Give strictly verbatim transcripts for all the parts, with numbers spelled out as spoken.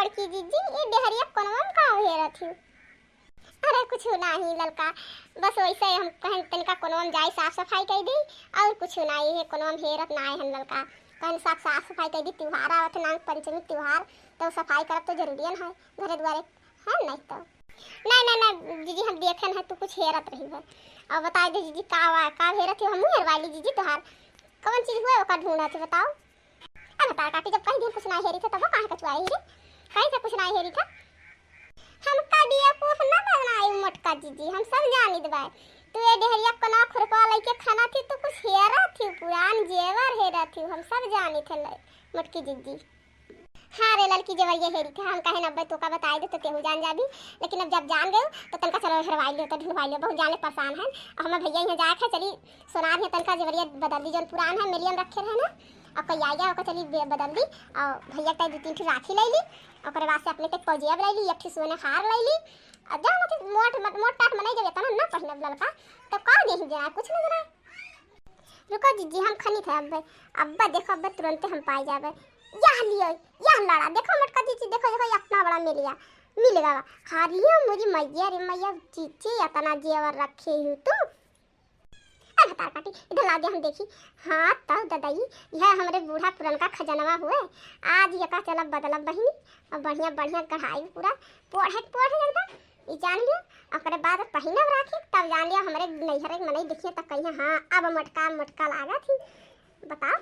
कि जिज्जी, ये डेहरिया कोनवा में का हेरत ही? अरे कुछ नाही ललका, बस वैसे हम कहेन तनिका कोनवा में जाई, साफ सफाई कइ दी, और कुछ नाही है, कोनवा में हेरत नाही हन ललका। कहेन साफ, साफ सफाई कइ दी, त्योहार आवत है नाग पंचमी त्योहार, तो सफाई करब तो जरूरियन है घरे दुआरे, है नहीं तो। नहीं, नहीं, नहीं जिज्जी, हम देखेन है तू कुछ हेरत रही है। और बताइ दे जिज्जी, का वा, का हेरत ही? हमहू हेरवाई ली जिज्जी तोहार। कौन चीज हुए ओका ढूंढत ही बताओ? अब भतार काटी, जब कहि दिहन कुछ नाही हेरी थे, तब वो काहे कचुआई रे? कहीं से कुछ नाही हेरी थे? हमका बेवकूफ ना बनाई मोटका जिज्जी, हम सब जानित बाय। तू ये डेहरिया कोना खुरपा लइके खाना थी, तू कुछ हेरा थी, पुरान जेवर हेरा थी, हम सब जानित है ल-, मोटकी जिज्जी। हाँ रे ललकी, जेवरिया हेरी थे, हम कहेन अब्बे तोका बताई दे तो तेहू जान जाबी, लेकिन अब जब जान गयो तो तनका चलो हेरवाई लियो, तो ढूंढवाई लियो, बहुत जाने परेशान है। अब हमार भैया यहाँ जाए थे, चली सोनार है तनका जेवरिया बदल दी, जौन पुरान है मेलियन रखे रहे ना, अब कहीं आ गया, ओकर चली बे-, बदल दी। और भैया के दू तीन ठो राखी ले ली, ओकरे बाद से अपने तक पौजिया ले ली, एक ठो सोने हार ले ली। और जा मतलब मोट, मोट, मोट टाट मनई जब इतना ना पहिनब ललका, तो का देही जना, कुछ ना जना। रुको जिज्जी, हम खनी थे अब्बे, अब्बे देखो, अब्बे तुरंते हम पाई जाबे। यह लियो, यह लड़ा, देखो मोटका जिज्जी, देखो, देखो, इतना बड़ा मिल गया, मिल गया। हाँ, लियो मोरी मैया रे मैया, जिज्जी इतना जेवर रखे ही तू। अब भतार काटी, इधर ला दे हम देखी। हाँ, तब ददाई, यह हमरे बूढ़ा पुरनका खजनवा हुए। आज ये का चलब बदलब बहिनी, और बढ़िया, बढ़िया कढ़ाई पूरा पोढ़े, पोढ़े एकदम। ई जान लियो, ओकरे बाद पहिनब राखी, तब जान लियो हमरे नैहर के मनई देखिए तब कहिए, "हाँ, अब मोटका, मोटका लागत ही।" बताओ,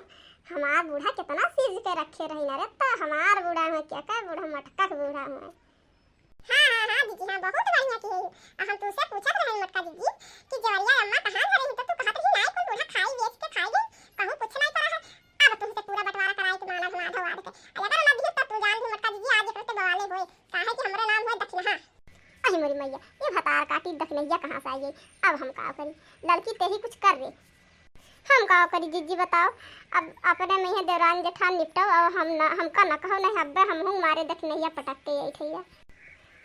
हमार बूढ़ा कितना सीज के रखे रही ना रे, तो हमार बूढ़ा हुए, क्या का बूढ़ा, मोटका के बूढ़ा हुए। हाँ, हाँ, हाँ, दीदी, हाँ, बहुत बढ़िया की है। आ, हम तुमसे पूछत रहे मोटका दीदी कि जेवरिया अम्मा कहाँ धरे ही, तो तू कहत रही, "नाई, कुल बूढ़ा खाई, बेच के खाई गई, कहूँ कुछ नाई करा है।" अब तुमसे पूरा बंटवारा कराई के माना घुमा धवा के। अगर ना दिए, तो तू जान ली मोटका दीदी, आज एकरे से बवाले होए, काहे कि हमरे नाम हुए दखिनहा। अहि मोरी मैया, ये भतार काटी दखिनहिया कहाँ से आई गई? अब हम का करी? लड़की ते ही कुछ कर रे। हम का करी जिज्जी बताओ, अब अपने में ही देवरान जेठान निपटाओ, अब हम ना, हमका ना कहो नहीं, अब्बे हमहू मारे दखिनहिया पटक के आई थैया।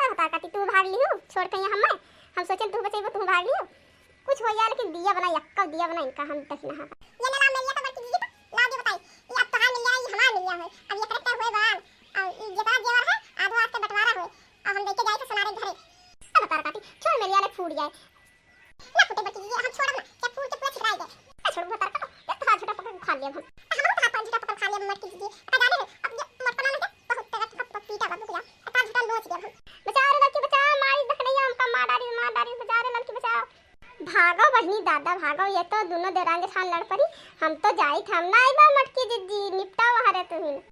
अब भतार काटी तू भाग लिहू, छोड़ के यहाँ हमें, हम सोचन तू बचेबो, तू भाग लिहू। कुछ हो जाए, लेकिन दिया बना, यक्का दिया बना इनका हम दखिनहा। ये ना ला मेलिया तो बड़की दीदी तो ला दे बताई। ये अब तोहार मेलिया है, ये हमार मेलिया है। अब ये करते हुए बाल, और ये जितना जेवर है, आधो आध के बंटवारा होए, और हम लेके जाए थे सोनारे घरे। अब भतार काटी, छोड़ मेलिया ले फूट जाए। ना फूटे बड़की दीदी, हम छोड़ब ना, क्या फूट के पूरा छितराई दे। ए छोड़ भतार काटी, ये तोहार झूठा पकड़ खा लिया हम। हम तोहार झूठा पकड़ खा लिया बड़की दीदी। अब जाने दे, अब ये मोटका ना लगे, बहुत तेज पीटा बाबू के जा। अब तोहार झूठा नोच दिया हम। बचाओ रे लड़की बचाओ, मारी दखिनहिया हमका मार डारी, मार डारी, बचाओ रे लड़की बचाओ। भागो बहिनी दादा भागो, ये तो दोनों देवरान जेठान लड़ पड़ी। हम तो जाई थे, हम ना आइबा मोटकी जिज्जी, निपटाओ वहाँ रे तुहिन।